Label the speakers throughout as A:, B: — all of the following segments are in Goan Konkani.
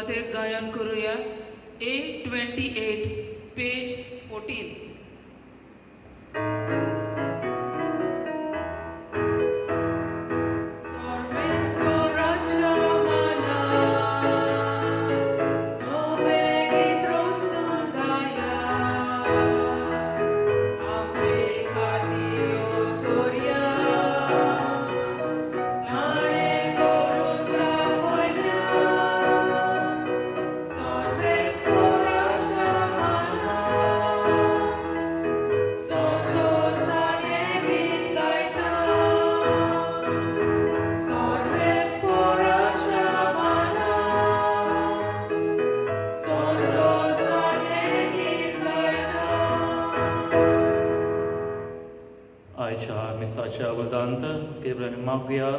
A: सुरवातेक गायन करुया A28 page 14.
B: मागुया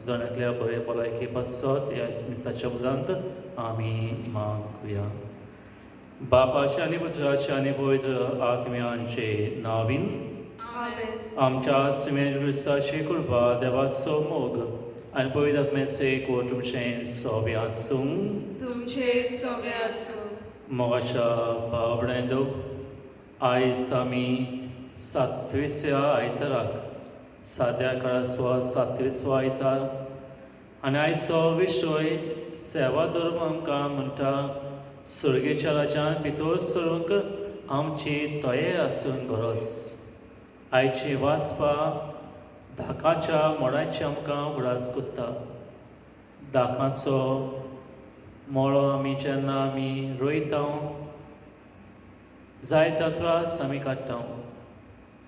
B: जण एकल्या बरे भलायके पासत ह्या मिसाच्या उपरांत आमी मागुया. बापाच्या आनी पुत्राच्या आनी पवित्र आत्म्यांचे नावीन आमच्या सुमेर क्रिस्ताची कृपा, देवाचो मोग आनी पवित्र आत्म्याचे एकवट तुमचें सोबें आसूं.
A: तुमचे सोबे आसूं.
B: मोगाच्या भाव, आयज आमी सातवीसव्या आयताराक, साद्या काळाचो सातवीसवो आयतार आनी आयचो विशय सेवा धर्म आमकां म्हणटा, सुर्गेच्या राज्यान भितर सरूंक आमची तयार आसूंक गरज. आयची वाचपा धाकाच्या मोडाची आमकां उगडास करता. दाकाचो मोळो आमी जेन्ना आमी रोयता, जायतो त्रास आमी काडटा,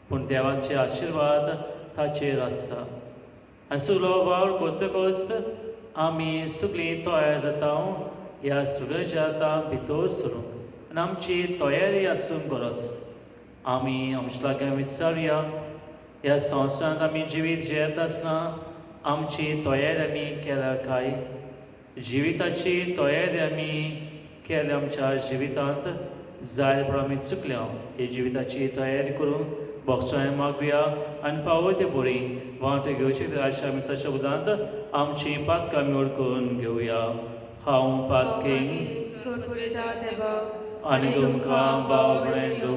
B: पूण देवाचे आशिर्वाद ताचेर आसता आनी सगलो वावर करतकच आमी सगळीं तयार जाता ह्या सगळ्या आतां भितर सरूंक आनी आमची तयारी आसूंक गरज. आमी आमच्या लागीं विचारुया, ह्या संवसारांत आमी जिवीत जियेता आसतना आमची तयारी आमी केल्या काय? जिविताची तयारी आमी केल्या आमच्या जिवितांत? जाय पूण आमी चुकल्या. ही जिविताची तयारी करूंक बोगसाय मागुया आनी फावो ते बरी वांटो घेवचे आशा मिसाच्या उदांत आमची पातकां आमी वळखून घेवया. हांव पातकी आनी तुमकां भाव भयणींनो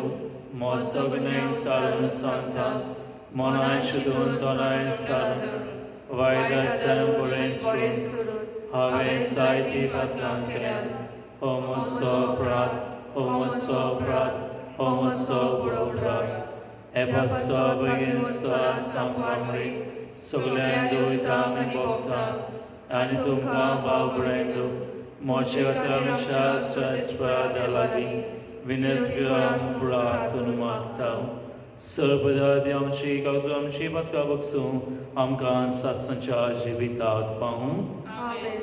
B: म्हजो विनय सारून सांगता, मनाय शुदून तोंडाय सारून वायट आसन बरें सोडून हांवें जायतीं पातकां केल्यात. हो म्हजो अपराध, हो म्हजो अपराध, हो म्हजो व्हड अपराध. एपाचो बेगीन सांगपा सगळ्यां दुयतांक आनी भोगतांक आनी तुमकां भाव भयणींनो म्हजे खातीर आमच्या सर्वेस्परा लागीं विनंती प्रार्थना मागता. सर्वदादी आमची कागद आमची पातकां बगसूं, आमकां सातसंच्या जिविताक पावूं.
A: आमेन.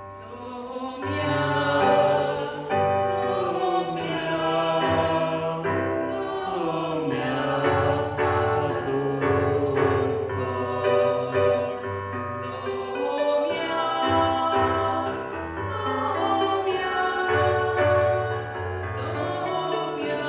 A: सोम्या सोम्या सोम्या सोम्या सोम्या सोम्या.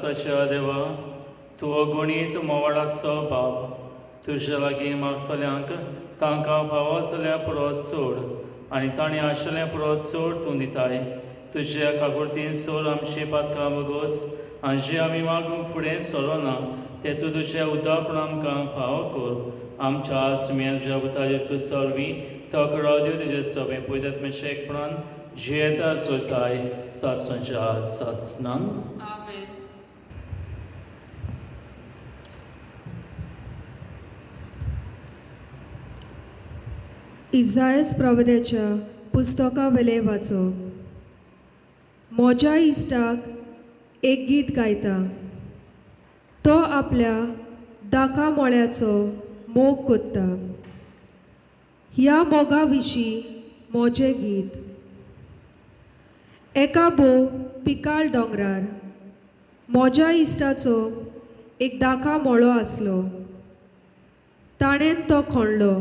B: सासच्या देवा, तूं अगणीत मोवाळाचो बाप, तुज्या लागीं मागतल्यांक तांकां फावो जाल्या पुरो चड आनी तांणी आशिल्लें पुरो चड तूं दिताय. तुज्या काकुळतीन सोर आमची पातकां बगोस आनी जे आमी मागूंक फुडें सरोना ते तूं तुज्या उदारपण आमकां फावो कर. आमच्या आसम्या तुज्या पुता जेजू क्रिस्ता वरवीं तकराव दिव तुजे सगळें पयतात एकपणान जियेता चोयताय सात सासनान.
A: आमेन.
C: इजायस प्रवद्याच्या पुस्तका वेलें वाचप. म्हज्या इश्टाक एक गीत गायता, तो आपल्या दाका मोळ्याचो मोग कोत्ता. ह्या मोगा विशीं म्हजें गीत. एका भोव पिकाळ दोंगरार म्हज्या इश्टाचो एक दाका मोळो आसलो. ताणें तो खणलो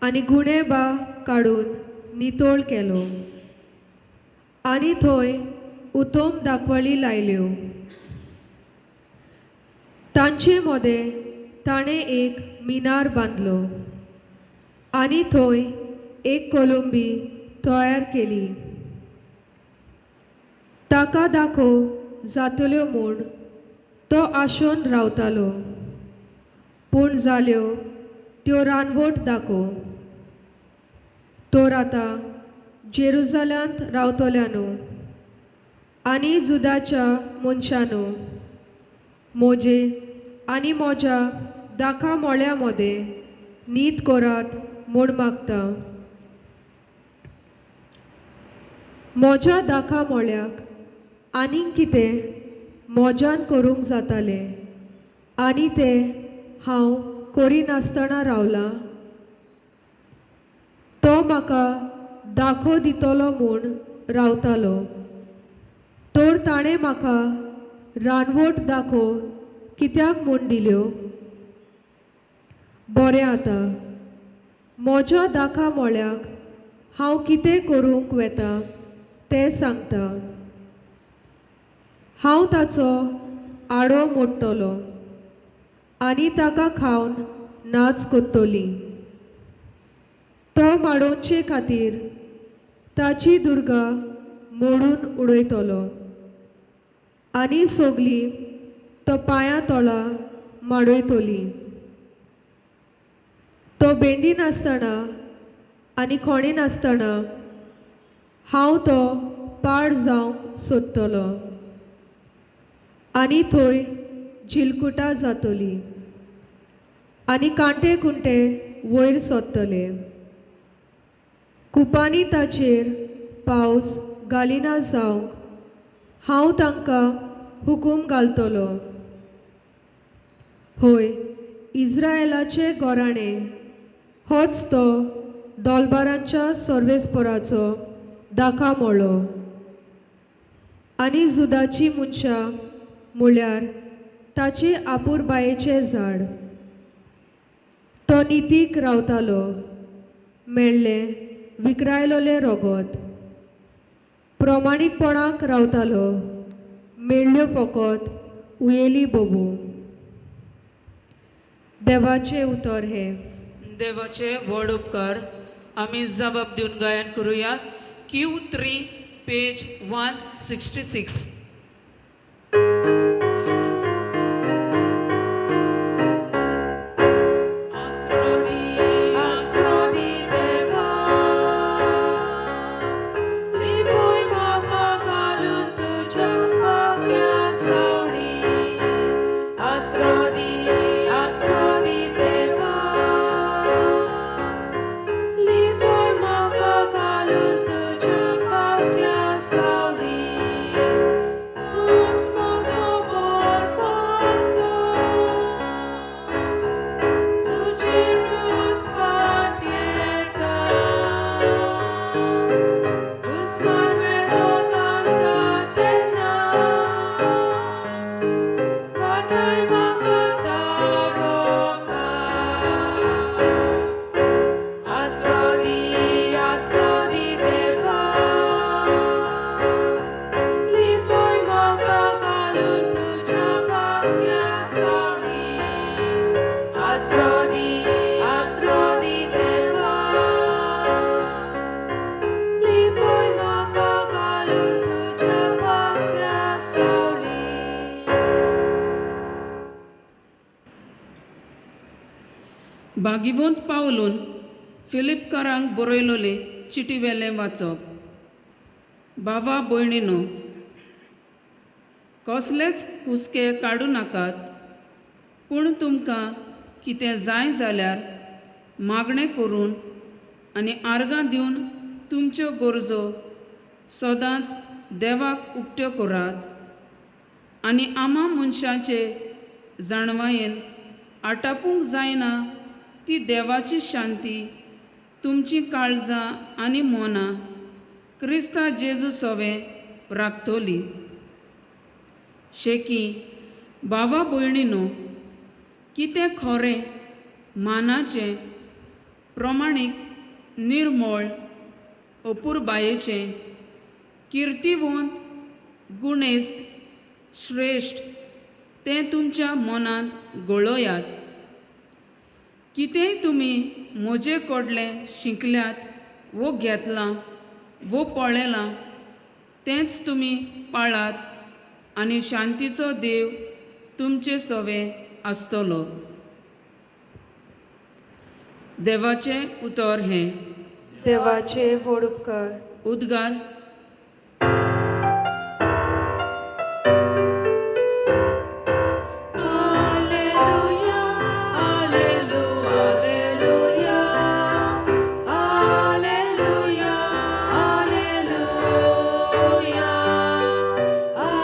C: आनी गुणे बा काडून नितळ केलो आनी थंय उतम दाखवली लायल्यो. तांचे मदें ताणें एक मिनार बांदलो आनी थंय एक कोलंबी तयार केली. ताका दाखोव जातल्यो म्हूण तो आशोन रावतालो, पूण जाल्यो त्यो रानवट दाखोव. तर आतां जेरुजाल्यांत रावतल्यानो आनी जुदाच्या मनशानो, म्हजे आनी म्हज्या दाखा मोळ्या मदें नीत करात म्हूण मागता. म्हज्या दाखा मोळ्याक आनीक कितें म्हज्यान करूंक जातालें आनी तें हांव करिनासतना रावलां. तो म्हाका दाखो दितलो म्हूण रावतालो, तर ताणें म्हाका रानवट दाखो कित्याक म्हूण दिल्यो. बरें आतां म्हज्या दाखा मोळ्याक हांव कितें करूंक वेता तें सांगता. हांव ताचो आडो मोडटलो आनी ताका खावन नाच कोत्तली. तो माडोवचे खातीर ताची दुर्गा मोडून उडयतलो आनी सगली तो पांया तोळा माडयतली. तो बेंडी नासतना आनी खोणी नासतना हांव तो पाड जावंक सोदतलो आनी थंय झिलकुटां जातली आनी कांटे कुंटे वयर सोदतले. कुपांनी ताचेर पावस घालिना जावंक हांव तांकां हुकूम घालतलो. हय, इज्रायलाचे गोराणें होच तो दोलबारांच्या सर्वेस्पराचो दाखा मोळो आनी जुदाची मनशां म्हळ्यार ताचे आपुरबायेचें झाड. तो नितीक रावतालो, मेळ्ळें विकरायलोलें रोगोत. प्रमाणीकपणाक रावतालो, मेळ्ळ्यो फकत उयेली बोबू. देवाचें उतर हें.
A: देवाचे व्हड उपकार. आमी जबाब दिवन गायन करुया. Q3 page 166. आसरो दी, आसरो दी देवा, लिपय म्हाका घालून तुज्या पाट्या सावळी. आसरो दी, आसरो दी देवा, लिपय म्हाका घालून तुज्या पाट्या सावळी.
D: भागिवंत पावलून फिलिपकारांक बरयलोले चिटीवेलें वाचप. बाबा भयणीनो, कसलेच हुस्के काडूं नाकात, पूण तुमकां कितें जाय जाल्यार मागणें करून आनी आर्गां दिवन तुमच्यो गरजो सदांच देवाक उक्त्यो करात आनी आमा मनशाचे जाणवायेन आटापूंक जायना ती देवाची शांती तुमचीं काळजां आनी मनां क्रिस्ता जेजू सोवें राखतली. शेकी भावा भयणीनो, कितें खरें, मानाचें, प्रमाणीक, निर्मळ, अपुरबायेचें, किर्तिवंत, गुणेस्त, श्रेश्ठ तें तुमच्या मनांत गळयात. कितेंय तुमी म्हजे कडलें शिकल्यात वो घेतलां वो पळयलां तेंच तुमी पाळात आनी शांतीचो देव तुमचे सवे आसतलो. देवाचें उतर हें.
C: देवाचे व्हड उपकार.
D: उद्गार.
A: Alleluia, alleluia, alleluia, alleluia,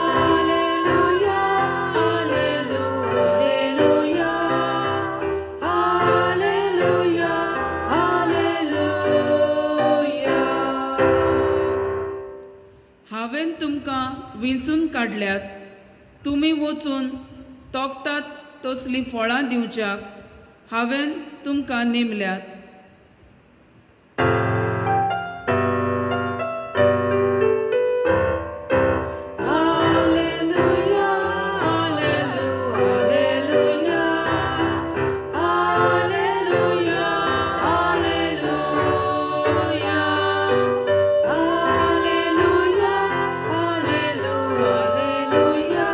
A: alleluia, alleluia, alleluia, alleluia.
D: हांवें तुमकां विंचून काडल्यात, तुमी वचून तोखतात तसलीं फळां दिवच्याक हांवें तुमकां नेमल्यात.
A: Alleluia, alleluia, alleluia, alleluia, alleluia,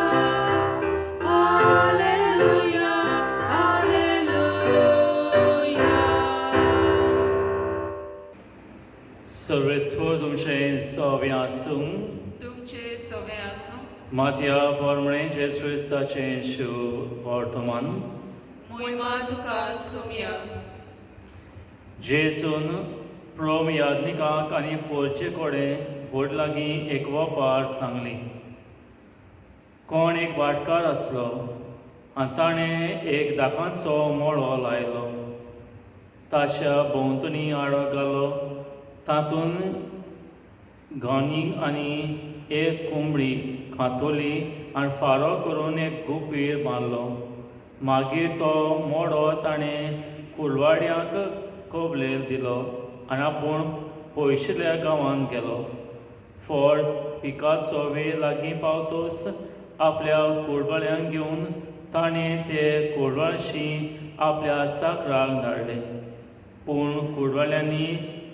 A: alleluia, alleluia, alleluia.
B: सर्वेस्पर तुमचें सवें आसूं.
D: तुमचे सगळें आसूं.
B: मातया पोरमणे जेजू क्रिस्ताचें शुभ वर्तमान.
D: मोहिमा तुका सोमया.
B: जेजून प्रोम याज्ञिकाक आनी पोरचे कडेन व्हड लागीं एक वपार सांगली. कोण एक भाटकार आसलो आनी ताणें एक दाखांचो मळो लायलो. ताच्या भोंवतणी आडो घालो, तातूंत घाणी आनी एक कोंबडी खातोली आनी फारो करून एक गुपीर बांदलो. मागीर तो मोडो ताणें कुलवाड्यांक कबलेर दिलो आनी आपूण पयशिल्ल्या गांवांत गेलो. फळ पिकाचो वेळ लागीं पावतोच आपल्या कुडवाळ्यांक घेवन ताणें ते कुडवाळशी आपल्या चाकराक धाडले. पूण कुडवाळ्यांनी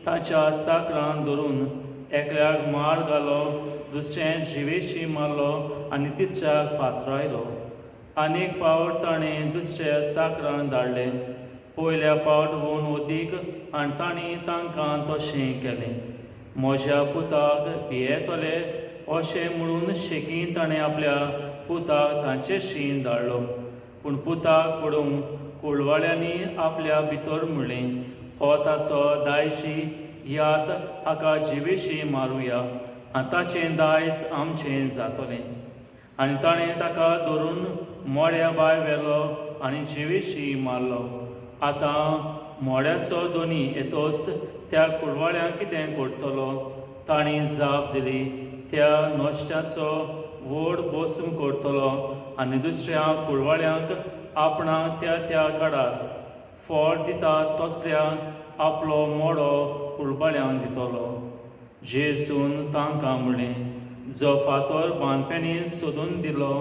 B: ताच्या चाकरान धरून एकल्याक मार घालो, दुसऱ्याक जिवेशी मारलो आनी तिसऱ्याक फातरायलो. आनी एक फावट ताणें दुसऱ्या चाकरान धाडले, पयल्या फावट हून अदीक, आनी तांणी तांकां तशें केलें. म्हज्या पुताक भियेतले अशें म्हणून शेकीं ताणें आपल्या पुताक तांचेशी धाडलो. पूण पुताक पळोवन कुळवाळ्यांनी आपल्या भितर म्हणलें, हो ताचो दायजी, यात हाका जिवेशी मारुया आनी ताचें दायज आमचें जातलें. आनी ताणें ताका धरून मोड्या भायर व्हेलो आनी जिवेशी मारलो. आतां मोड्याचो दोनी येतोच त्या कुडवाळ्यांक कितें करतलो? तांणी जाप दिली, त्या नश्ट्याचो व्हड बोसूम करतलो आनी दुसऱ्या कुडवाळ्यांक आपणाक त्या त्या काळार फळ दिता तसल्या आपलो मोडो कुडवाळ्यांक दितलो. जेजून तांकां म्हणलें, जो फातर बांदप्यांनी सोदून दिलो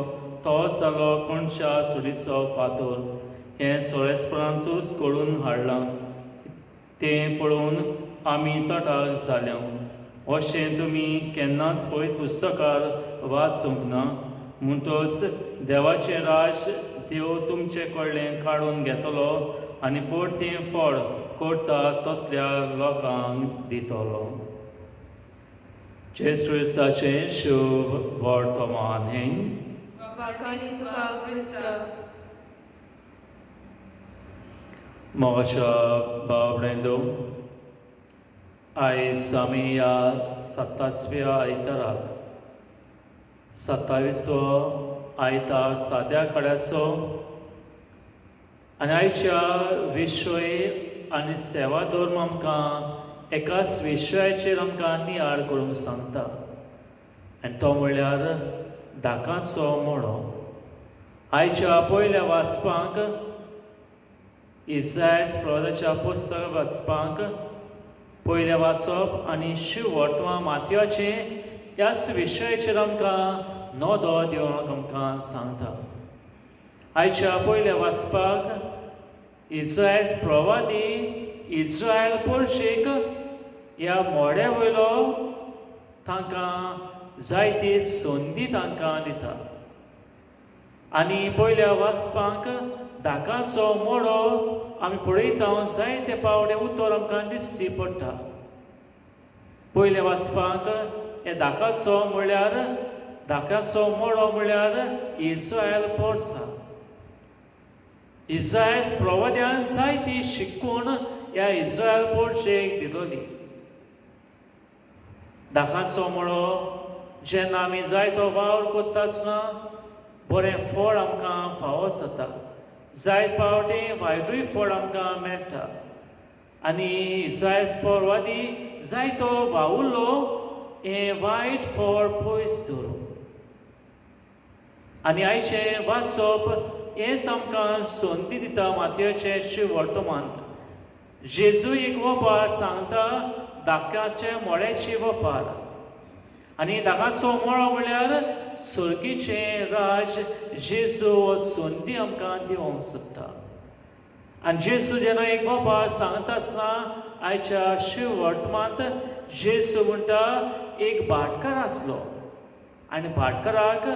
B: तो जालो कोणच्या सुडीचो फातर. हें सोळेचपणांतूच कळून हाडलां, तें पळोवन आमी तटाक जाल्या. अशें तुमी केन्नाच पयत पुस्तकार वाचूंक ना? म्हणटच देवाचें राज त्यो तुमचे कडलें काडून घेतलो आनी परतें फळ करता तसल्या लोकांक दितलो. जेजू क्रिस्ताचें शुभ वर्तमान हें.
A: वाखाणी तुका क्रिस्ता.
B: मोगाच्या भाव भयणींनो, आयज आमी ह्या 27व्या आयताराक, 27वो आयतार साद्या कड्याचो, आनी आयच्या विशय आनी सेवा धर्म आमकां एकाच विशयाचेर आमकां नियाळ करूंक सांगता आनी तो म्हणल्यार दाकाचो मोडो. आयच्या पयल्या वाचपांक इजायज प्रवादाच्या पुस्तक वाचपांक पयलें वाचप आनी शिव वर्तमान मातयाचें ह्याच विशयाचेर आमकां नदो दिवंक आमकां सांगता. आयच्या पयल्या वाचपाक इज्रायल प्रवादी इज्रायल पोर्शेक ह्या मोड्या वयलो तांकां जायती संदी तांकां दिता आनी पयल्या वाचपाक धाकाचो मोडो आमी पळयता जायते पावडे उतर आमकां दिश्टी पडटा. पयलें वाचपाक हे धाकाचो म्हणल्यार धाकाचो मोडो म्हणल्यार इज्रायल पोरसा. इज्रायल प्रवाद्यान जायती शिकून ह्या इज्रायल पोरशेक दिलोली. धाकाचो मोडो जेन्ना आमी जायतो वावर करता आसतना बरें फळ आमकां फावो जाता, जायत पावटी वायटूय फळ आमकां मेळटा. आनी इज्रायल परवादी जायतो वावुरलो हें वायट फळ पयस दवरूं. आनी आयचें वाचप हेंच आमकां संदी दिता मातयेचें शिव वर्तमान. जेजू एक वपार सांगता धाक्याचे मोड्याची वपार आनी धाकाचो मोळो म्हणल्यार सर्गीचें राज जेजू हो संदी आमकां दिवंक सोदता. आनी जेजू जेन्ना एक वपार सांगता आसतना आयच्या शिव वर्तमांत जेजू म्हणटा एक भाटकार आसलो आनी भाटकाराक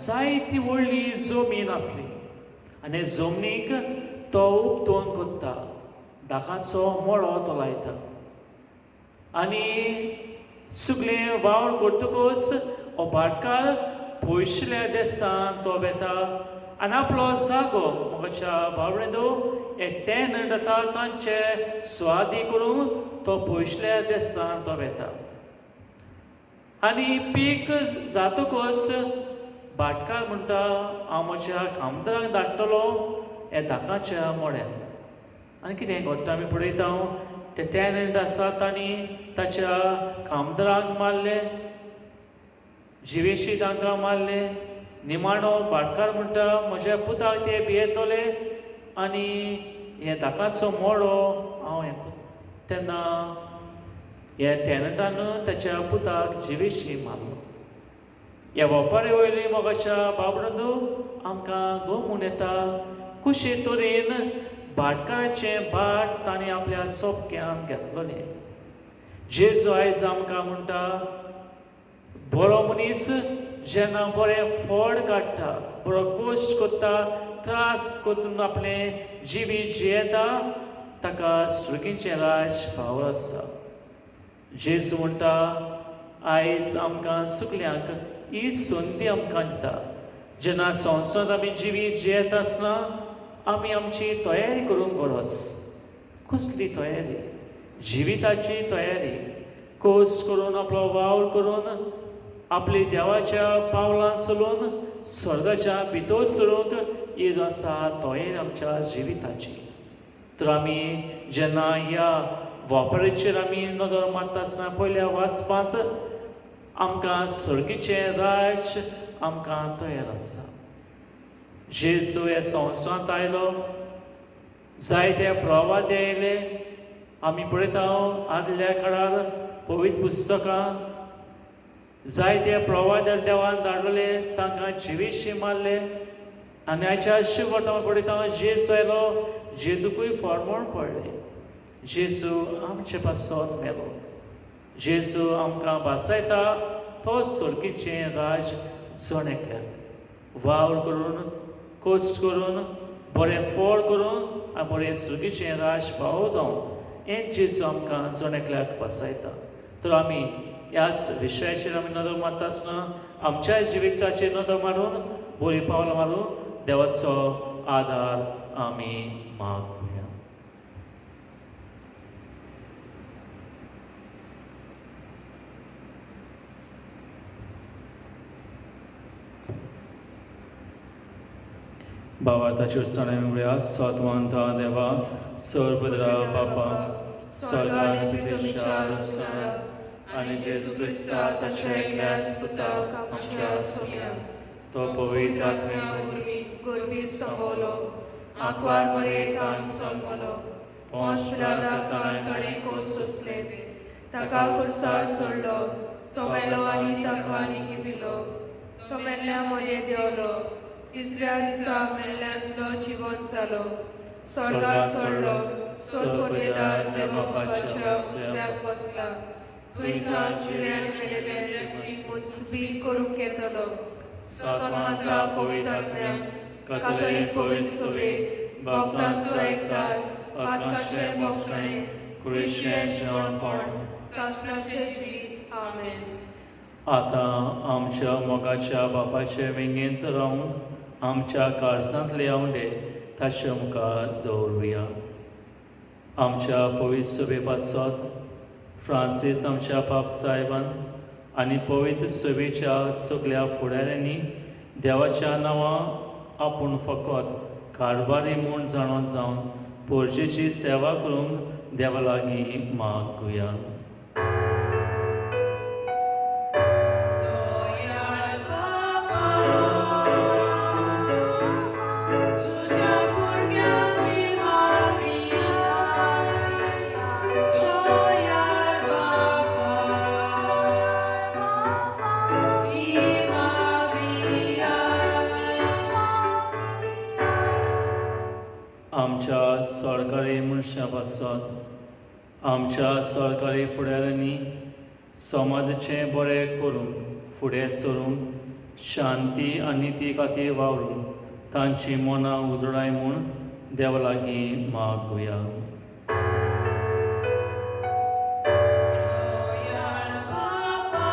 B: जायती व्हडली जमीन आसली आनी जमनीक तो उपटोवन कोत्ता धाकाचो मोळो तो लायता आनी सगळें वावर करतकूच हो भाटकार पयशिल्ल्या देसान तो वेता आनी आपलो जागो म्हज्या भावणेदो हे टेनंट आतां तांचे स्वादी करून तो पयशिल्ल्या देसान तो वेता. आनी पीक जातकच भाटकार म्हणटा हांव म्हज्या कामदारांक धाडटलो हे धाकाच्या मोड्यान. आनी कितें घडटा आमी पळयता ते टॅनंट आसा तांणी ताच्या कामदारांक मारले, जिवेशी तांकां मारले. निमाणो भाटकार म्हणटा म्हज्या पुताक ते भियेतले आनी हे धाकाचो मोडो हांव हें तेन्ना ह्या टॅनंटान ताच्या पुताक जिवेशी मारलो. ह्या वपारी वयली मोगाच्या बाबडंदू आमकां गोमून येता कशे तरेन भाटकाराचें भाट ताणें आपल्या चोपक्यान घेतलोलें. जेजू आयज आमकां म्हणटा बरो मनीस जेन्ना बरें फळ काडटा, बरो कश्ट करता, त्रास करून आपलें जिवीत जियेता ताका सुर्गीचें राज फावो आसा. जेजू म्हणटा आयज आमकां सगल्यांक ही संदी आमकां दिता. जेन्ना संवसारांत आमी जिवीत जियेता आसतना आमी आमची तयारी करूंक गरज. कसली तयारी? जिविताची तयारी. कश्ट करून आपलो वावर करून आपली देवाच्या पावलान चलून स्वर्गाच्या भितर सरूंक ही जो आसा तयारी आमच्या जिविताची. तर आमी जेन्ना ह्या वापराचेर आमी नदर मारता आसतना पयल्या वाचपांत आमकां सर्गीचें राज आमकां तयार आसा. जेजू ह्या संवसारांत आयलो, जायते प्रवाद आयले. आमी पळयता आदल्या काळार पवित्र पुस्तकां जायते प्रवाद देवान धाडलेले, तांकां जिवेशी मारले. आनी आयच्या शिवट आमी पळयता जेजू आयलो, जेजूकूय फॉर्मोण पडलें. जेजू आमचे पासत मेलो. जेजू आमकां भासायता तो सर्गीचें राज जण एकल्याक वावर करून कश्ट करून बरें फळ करून आनी बरें सुगीचें राज फावो जावं हें जेजू आमकां जण एकल्याक बसयता. तर आमी ह्याच विशयाचेर आमी नदर मारता आसतना आमच्या जिविताचेर नदर मारून बरी पावलां मारून देवाचो आदार आमी मागुया. भावार्थाची उच्चारण म्हणूया. सतवंता देवा सर्वद्रा बापा स्वर्गात पितेच्या आनी जेजू क्रिस्ता ताच्या एकल्याच पुताक आमच्या सोम्या तो पवित्र आत्म्या
A: वरवीं गोरबी संवलो आंकवार मरेकान जल्मलो पोंस पिलाताक ताणें कोस सोंसले ताका कुर्सार सोडलो तो मेलो आनी ताका निकिपिलो तो मेल्ल्या मदें देंवलो तिसऱ्या दिसा मेल्ल्यांतलो जिवन जालो स्वर्गात चडलो सोदकोटेदार देवबापाच्या उजव्याक बसला थंय थावन जिव्यान मेलेल्यांची मुजबी करूंक येतलो. सतमाता पवित्र आत्म्यान कातोलीक पवित्र सभेक भक्तांचो एकदार पातकाचें भोगसणें कुडीचें जिवणपण सासणाचें जिवीत. आमेन.
B: आतां आमच्या मोगाच्या बापाचे वेंगेंत रावन आमच्या काळजांतले आवडे ताचे मुखार दवरुया. आमच्या पवित्र सभे पासत फ्रांसीस आमच्या पाप साहेबान आनी पवित्र सभेच्या सगल्या फुडाऱ्यांनी देवाच्या नांवां आपूण फकत कारभारी म्हूण जाणून जावन पोरजेची सेवा करूंक देवा लागीं मागुया.
A: दयाळ बापा तुज्या भुरग्यांची मागणी आयक. दयाळ बापा ही मागणी आयक.
B: आमच्या सरकारी मनशां पासत आमच्या सरकारी फुडाऱ्यांनी समाजाचें बरें करूंक फुडें सरूंक शांती आनी ती खातीर वावरूंक तांची मनां उजळाय म्हूण देवा लागीं मागुया.
A: दयाळ बापा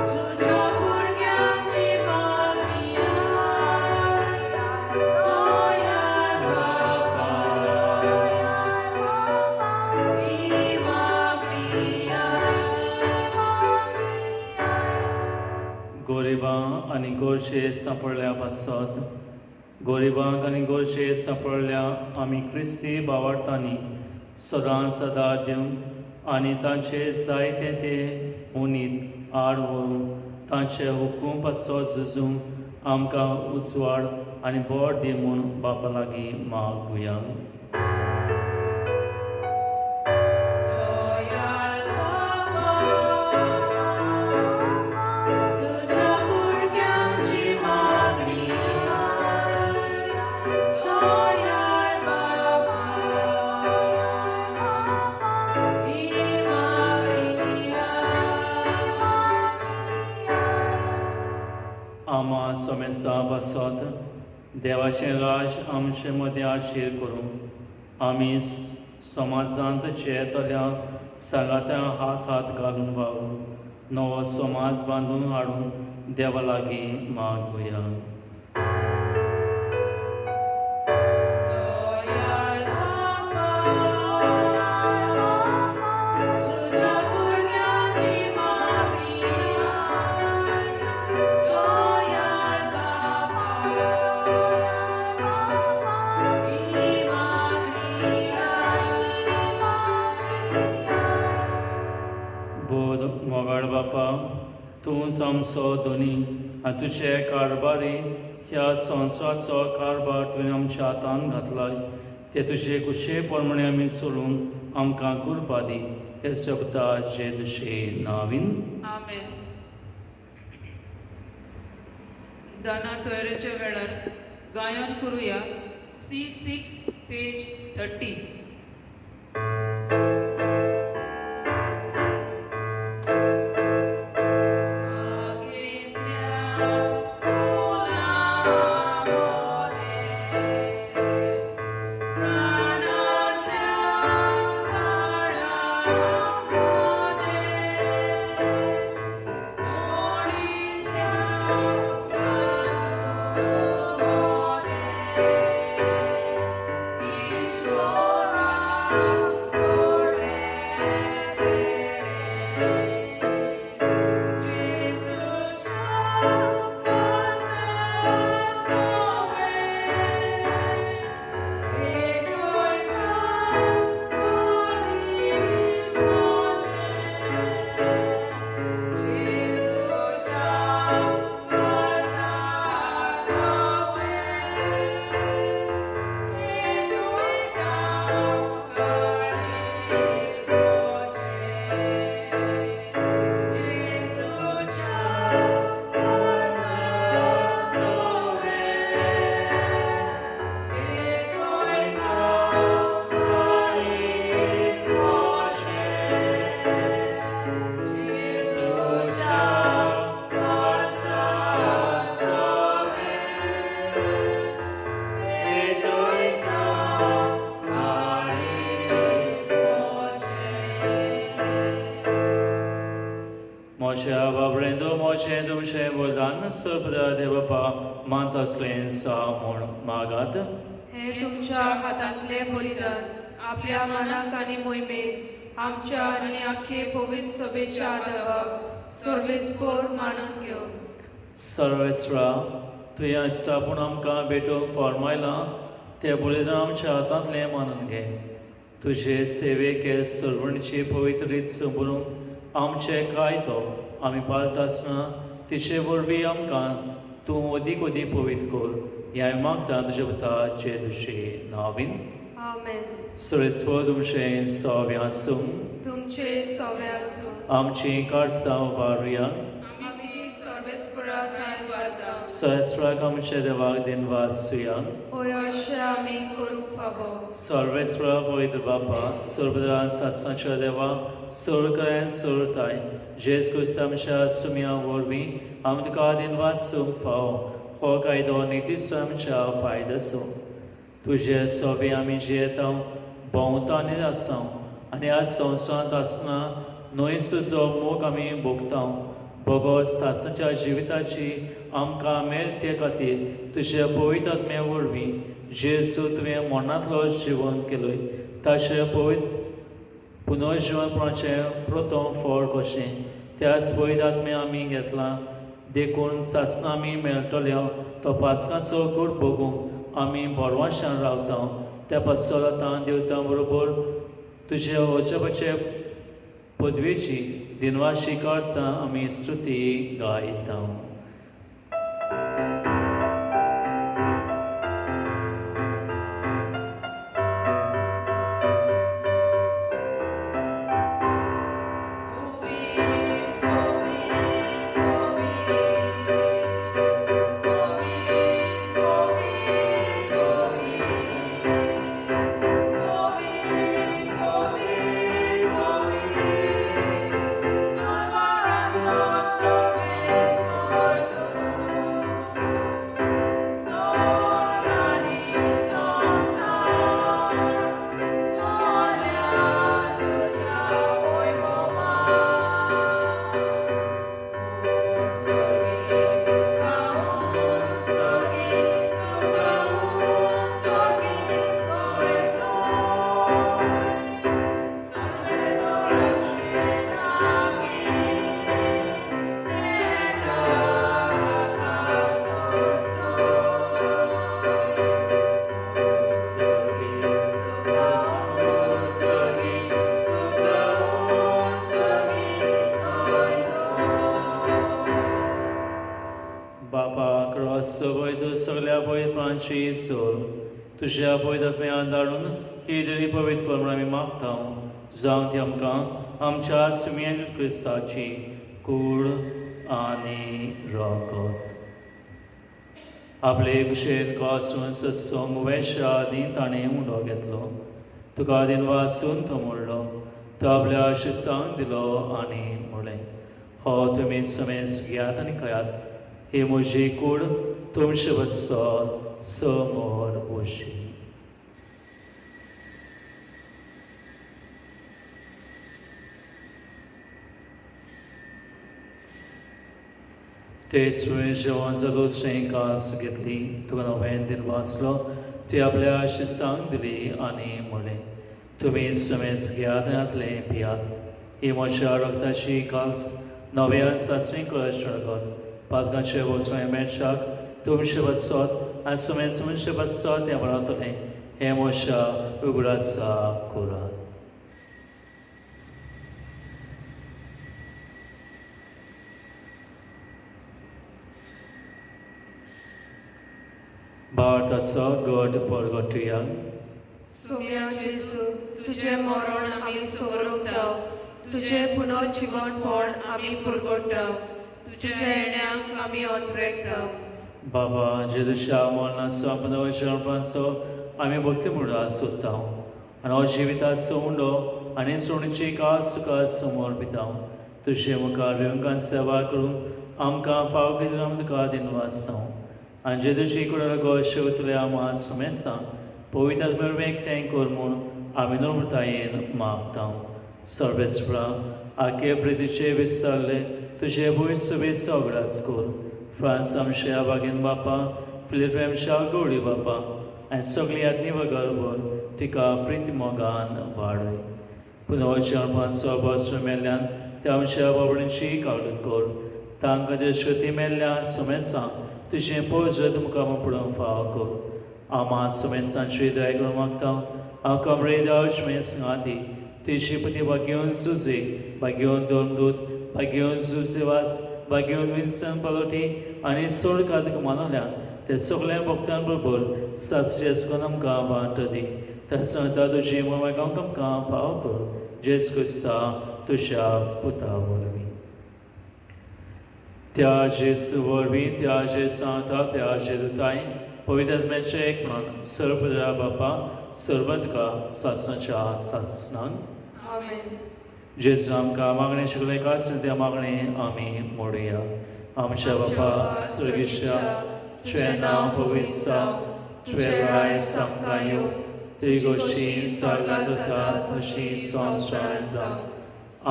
A: तुज्या भुरग्यांची मागणी आयक. दयाळ बापा ही मागणी आयक.
B: गरिबां आनी गरजे सांपडल्या पासत गरिबांक आनी गरजे सांपडल्या आमी क्रिस्ती भावार्थांनी सदांच आदार दिवंक आनी तांचे जायते ते उनीत आड व्हरूंक तांचे हुकूम पासत झुजूंक आमकां उजवाड आनी बोट दी म्हूण बापा लागीं मागुया.
A: दयाळ बापा तुज्या भुरग्यांची मागणी आयक. दयाळ बापा ही मागणी आयक.
B: आमा समेसा पासत देवाचें राज आमचे मदें आशीर करूं आमी समाजांत जेतल्या सांगात्या हात हात घालून वावरूं नवो समाज बांदून हाडून देवा लागीं मागुया.
A: दयाळ बापा तुज्या भुरग्यांची मागणी आयक. दयाळ बापा ही मागणी आयक.
B: बोध मोगाळ बापा तूंच आमचो धनी आनी तुजे कारभारी ह्या संवसाराचो कारभार तुवें आमच्या हातान घातला ते तुजे कुशे प्रमाणे आमी चलूंक आमकां कृपा दी ते जगता जे तुजे नावीन.
D: आमेन. दाना तयारेच्या वेळार गायन करूया C6 page 30. बागेंतल्या फुलां
B: सर्वदा देव बापा मानता आसलें सा म्हूण मागात.
A: हे तुमच्या हातांतले बलिदान आपल्या मनाक आनी मोहिमेक आमच्या आनी आख्खे पवित्र सभेच्या आदावाक सर्वेस्पोर मानून घेवं.
B: सर्वेस्रा, तुवें इश्टापूण आमकां भेटोवंक फॉर्मायलां तें बलिदान आमच्या हातांतलें मानून घे. तुजे सेवेक हे सर्वणीची पवित्र रीत समरून आमचे कायदो आमी पाळटा आसतना तिचे वरवीं आमकां तूं अदीक अदीक पवित्र कर, हें हांवें मागता तुज्या पुता जेजूचे नांवीन.
A: आमेन.
B: सर्वेस्पर तुमचें सव्या आसूं.
A: तुमचे सवे आसूं.
B: आमचीं काळसां उबारुया.
A: आमी ती सर्वेस्पोरा ठांय वारता.
B: सहस्राक आमच्या देवाक दिनवास सुया.
A: होय, अशें आमी करूंक फावो.
B: सर्वेस्परा, पवित्र बापा, सर्वदा सासणाच्या देवा, सर्व सर्वताय, जेज क्रिस्त आमच्या सुम्या वरवीं आमी तुका दिनवास सूंक फावो. हो कायदो नितीचो आमच्या फायद्याचो. तुजे सोबे आमी जियेता, भोंवता आनी आसा आनी ह्या संवसारांत आसतना न्हयच तुजो मोग आमी भोगता. बगर सासणाच्या जिविताची आमकां मेळटे खातीर तुज्या पवित्र आत्म्या वरवीं जेजू तुवें मरणांतलो जिवन केलोय ताचें पवित्र पुनर्जिवनपणाचें प्रथम फळ कशें त्याच पवित्र आत्म्या आमी घेतलां. देखून सासणां आमी मेळटल्या तो पासकाचो कूड भोगूंक आमी बरवाशान रावता. त्या पासो आतां देवता बरोबर तुजे वचपाचे पदवेची दिनवाशी काळसां आमी स्तुती गायता. बापा, क्रॉस पवित्र सगल्या पवित्रपणाची जोर तुज्या पवित्र आत्म्यान धाडून ही देणी पवित्र कर म्हूण आमी मागता. जावं ती आमकां आमच्या सुम्यान क्रिस्ताची कूड आनी रगत. आपले कुशेन कासून सत्संग वेशा आदी ताणें उंडो घेतलो, तुका दिन वाचून तो मोडलो, तो आपल्या शिसांक दिलो आनी म्हणलें, हो तुमी समेस घेयात आनी खायात, ही म्हजी कूड तुमचे बसत समोर वशी. ते सुयें जेवण जालो कास घेतली, तुका नव्यान दिन वाचलो, ती आपल्या शिसांक दिली आनी म्हणलें, तुमी समेस घेयात आनी हातलें पियात, ही म्हज्या रक्ताची कास नव्यान सासणी कळश रगत पातकांचे वचोय मेळशाक तुमचे बसत आनी समेस मनशे बसत हें बरावतलें, हें म्हज्या उगडासा करात. भारताचो गट परगटुया.
A: सोम्या जेजू, तुजें मरण आमी समरवता, तुजें पुनर्जिवनपण आमी पुरगोडटा, तुज्या येण्याक आमी अंतरेकता.
B: बाबा जेजूच्या मरणाचो पुनर्जिवनपणाचो आमी भक्ती म्हणून सोदता आनी हो जिविताचो उंडो आनी सोणीची कास तुका समर्पिता. तुजे मुखार येवंक सेवा करून आमकां फाव कितें आमी तुका दिनवासता. आनी जेजूची कुडाळ गो शेवतले आमा सुमेस्ता पवित्र आत्म्या एकठांय कर म्हूण आमी नम्रतायेन मागता. सर्वेस्परा, आखे प्रितीचे विसरले तुजे भूंय सुबेचो अगडास कर. फ्रांस आमच्या बागेन बापा, फिलिप आमच्या गौडी बापा आनी सगळीं यादनी बगर तिका प्रिती मोगान वाडय. पुनवच्या पांचो बस मेल्ल्यान त्या आमच्या बाबड्यांची कावलत कर. तांकां ते श्रुती मेल्ल्यान सुमेसां तुजें पोजत मुखार पडूंक फावो कर. आमा सुमेसांची दया करूंक मागता. हांव कमरे देव सुमेस दी तुजी पती भाग्योन सुजे, भाग्योन धर्मदूत, भाग्योन सुसेवास, भाग्योन विन्सन पालोटी आनी सोड कातक मानवल्यान ते सगळ्या भक्तां बरोबर सासचे सुखान आमकां वाट दी. त्या सांगता तुजी मोगाक आमकां फावो कर. जेस क्रिस्ता तुज्या पुता वरवीं. त्या जेसू वरवीं, त्या जे सांगता, त्या जे दुताय पवित्र आत्म्याचें एक म्हणून सर्व बापा सर्वंतका सासणाच्या सासणांक.
A: आमेन.
B: जेजू आमकां मागणें शिकलें कांय त्या मागणें आमी मोडुया. आमच्या बापा स्वर्गीच्या, तुजें नांव पवित्र जावं, तुजें राय आमकां येवं, तुजी गोश्टी स्वर्गांत जाता तशी संवसारांत जावं.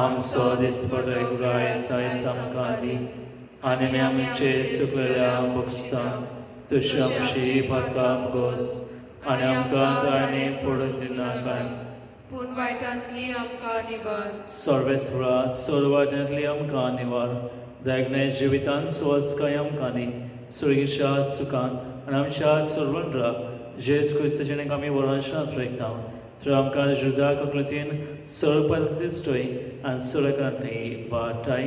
B: आमचो दिसपटो गाय आयज आमकां दी आनी आमी आमचे सुकलेल्या बगसता तशी आमची पातकां गोस आनी आमकां ताणे पडून दिनाका,
A: पूण वायटांतली आमकां निवार.
B: सर्वेस्वरा सर्वांतली आमकां निवार. दैगने जिवितान सुवास्काय आमकां दी, सुर्गीच्या सुखान आनी आमच्या सर्वंद्रा जेज क्रिस्ताचें आमी वरांशांत रेखता तर आमकां जुदा ककृतीन सर्वपदिश्टय आनी सुरकांतली वाटाय.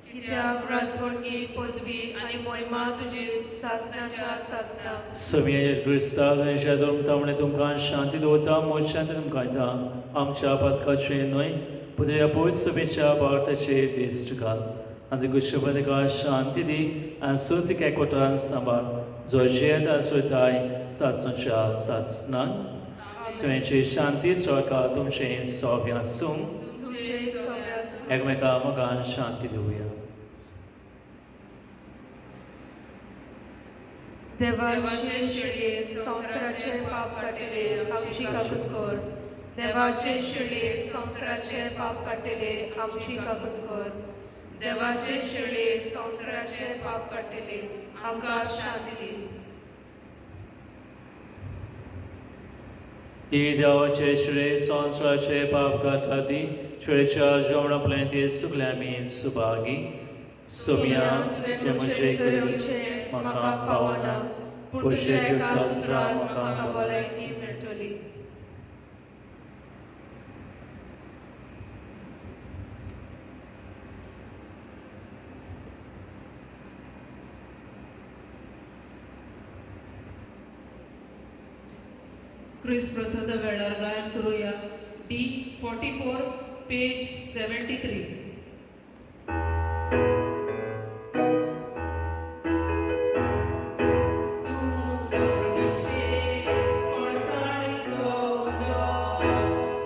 A: कित्याक राजवडकी पदवी आनी मोहिमा तुजी सासणाच्या सासणाक.
B: सगळ्या क्रिस्ता धर्मता तुमकां शांती दवरता, मोज शांती तुमकां दिता. आमच्या पातकाचे न्हय पूण तुज्या पवित्र सभेच्या भारताचे दिश्ट घाल आनी तुका शपथ शांती दी आनी सुर्त एकवटान सांबाळ, जो जियेता सोयताय सासणाच्या सासणाक. सगळ्यांची शांती सरकार तुमचें सोव्या आसूं.
A: तुमचे सगळे आसूं.
B: एकमेका मोगान शांती दिवया.
A: देवाचे शिळये संवसाराचे पाप काडटले आमची काकूत कर. देवाचे शिळये संवसाराचे पाप काडटले आमची काकूत कर. देवाचे शिळये संवसाराचे पाप काडटले आमकां शांती दी.
B: ही देवाचे श्रेय संवसाराचे पाप काडटा ती श्रेयच्या जेवणा प्लेन ते सगळे आमी सुभागी. सोम्या
A: तुवें म्हजे येवचें म्हाका फावना, पूण तुज्या एका उतरान म्हाका भलायकी मेळटली.
D: क्रिस्त प्रसादा वेळार गायन करूया D 44 page 73. तूं स्वर्गाचे कोळसाणीचो उंडो,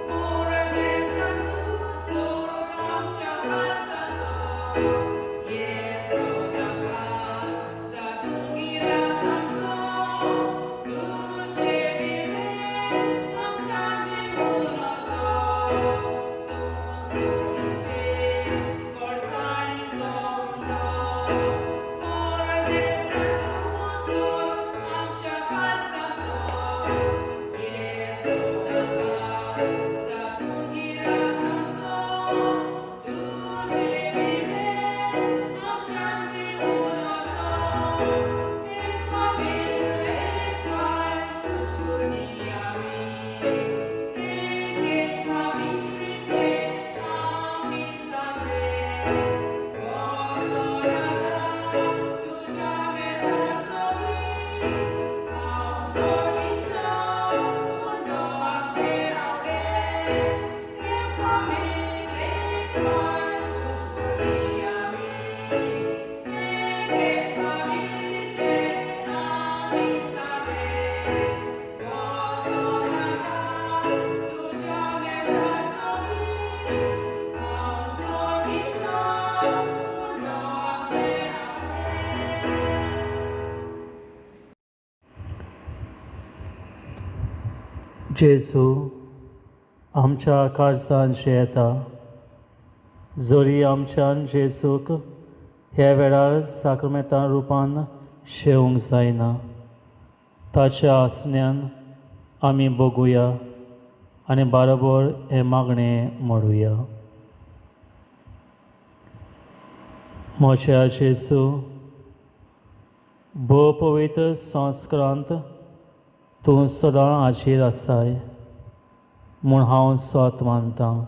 D: मोरदेसान तूं सोड आमच्या काळजाचो. येसो नाका जातूं गिरासांचो, तुजे विणें आमच्या जिवनाचो. तूं स्वर्गाचे कोळसाणीचो उंडो, मोरदेसान तूं सोड आमच्या काळजाचो. येसो नाका जातूं गिरासांचो, तुजे विणें आमच्या जिवनाचो. एक फामील एक पाय तुज भुरगीं आमी, एकेच फामिलीचे आमी सगळे. बसोन आतां तुज्या मेजा सोबी, खावंक सोगीचो उंडो आमचेर आवडे. एक फामील एक पाय तुज भुरगीं आमी, एकेच फामिलीचे आमी सगळे. बसोन आतां तुज्या मेजा सोबी, खावंक सोगीचो उंडो आमचेर आवडे.
B: जेजू आमच्या काळजान येता, जरी आमच्यान जेजूक ह्या वेळार साक्रमेंता रुपान शेवंक जायना. ताच्या आसण्यान आमी बघुया आनी बाराबर हें मागणें म्हणुया. म्हज्या जेजू, भोव पवित्र संस्कारांत तूं सदां हाजीर आसाय म्हूण हांव सत मानतां.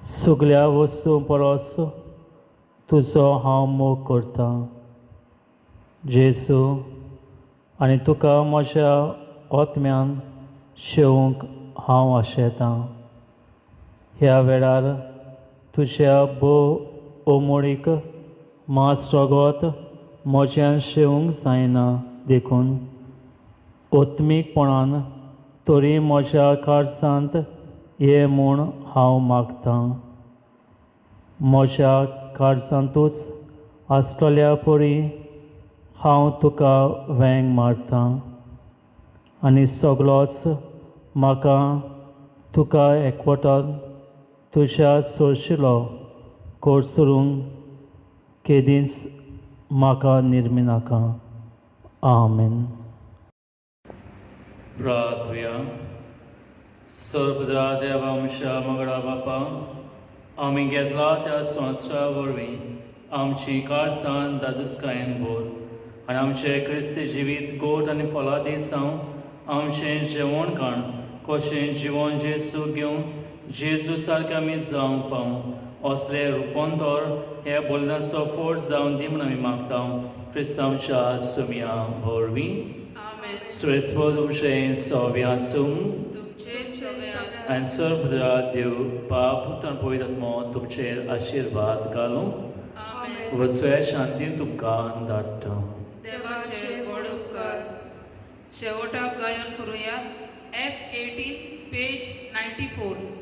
B: सगल्या वस्तूं परस तुजो हांव मोग करतां जेजू, आनी तुका म्हज्या आत्म्यान शेवंक हांव आशेतां. ह्या वेळार तुज्या भोव अमोळीक मांस रगत म्हज्यान शेवंक जायना, देखून आत्मीकपणान तरी म्हज्या काळजांत ये म्हूण हांव मागतां. म्हज्या काळजांतूच आसतल्या परी हांव तुका वेंग मारतां आनी सगलोच म्हाका तुका एकवटान तुज्या सोरशिलो कोरसरूंक केदींच म्हाका निर्मिनाका. आमेन. प्रार्थुया. सर्वदा देवा आमच्या मंगळा बापा, आमी घेतला त्या संवसारा वरवीं आमची काळजान दादुसकायेन भर आनी आमचें क्रिस्ती जिवीत गोड आनी फलादी जावं. आमचें जेवण खाण कशें जिवन जेजू घेवन जेजू सारकें आमी जावंक पावूं, असलें रुपांतर हे बोलण्याचो फोर्स जावन दी म्हूण आमी मागता, क्रिस्तांवच्या सुमया वरवीं.
D: आमेन.
B: श्रेष्ठ तुमचें सव्या आसूं.
D: तुमचे सवे आसूं.
B: आनी सर्वदा देव बाप, पुत्र आनी पवित्र आत्मो तुमचेर आशिर्वाद घालूं.
D: आमेन.
B: वसव्या शांतीन तुमकां धाडटा.
D: देवाचे व्हड उपकार. शेवटाक गायन करुया F 18, page 94.